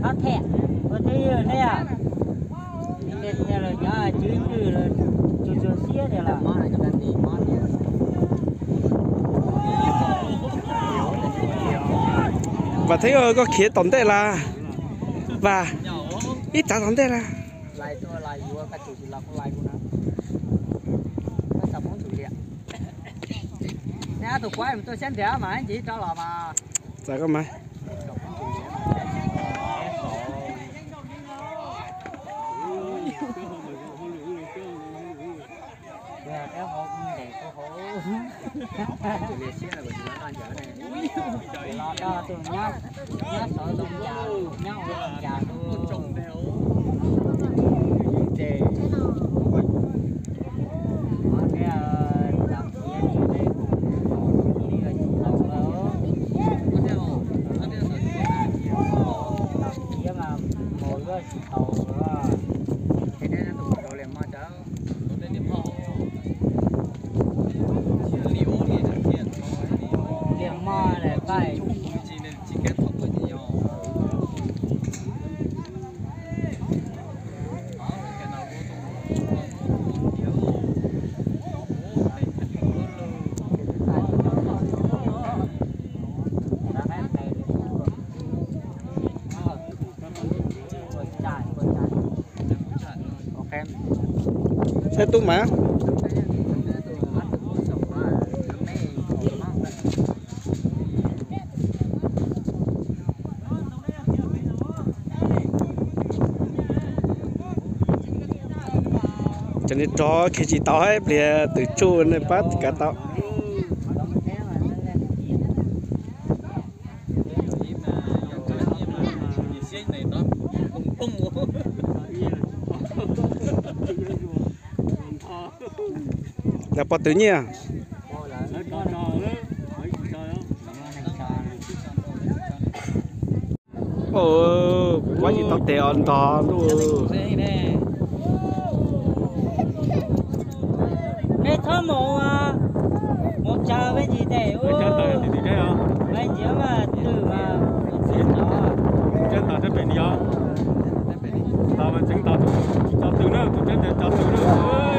Thab them, ua twj ywm ne yom. Ces los cov tswv twg los tsuag tsuag siab tiag los. Vam Theeb, koj khiav tom ntej las? Vam, ib tsav tom ntej las? Txav koj mas. Los do tus nyob, nyob saud zoo cas, nyob ua zoo cas lu. Ces, Saib tub mas. Cov niag tsov khiav tsis tau, ib pliag twm tsuj nej pab kav tau. Lawv pov twm nyiaj. Kuv tsis tau tes os ntog ntuj. Nej txhob mus, mus tsaws peb ntsis tes, peb ntsis mas twm mas. Tseeb tas pem ni os. Tas mas tseeb tas tus tsis cov twm na, tus tseeb tias cov twm na.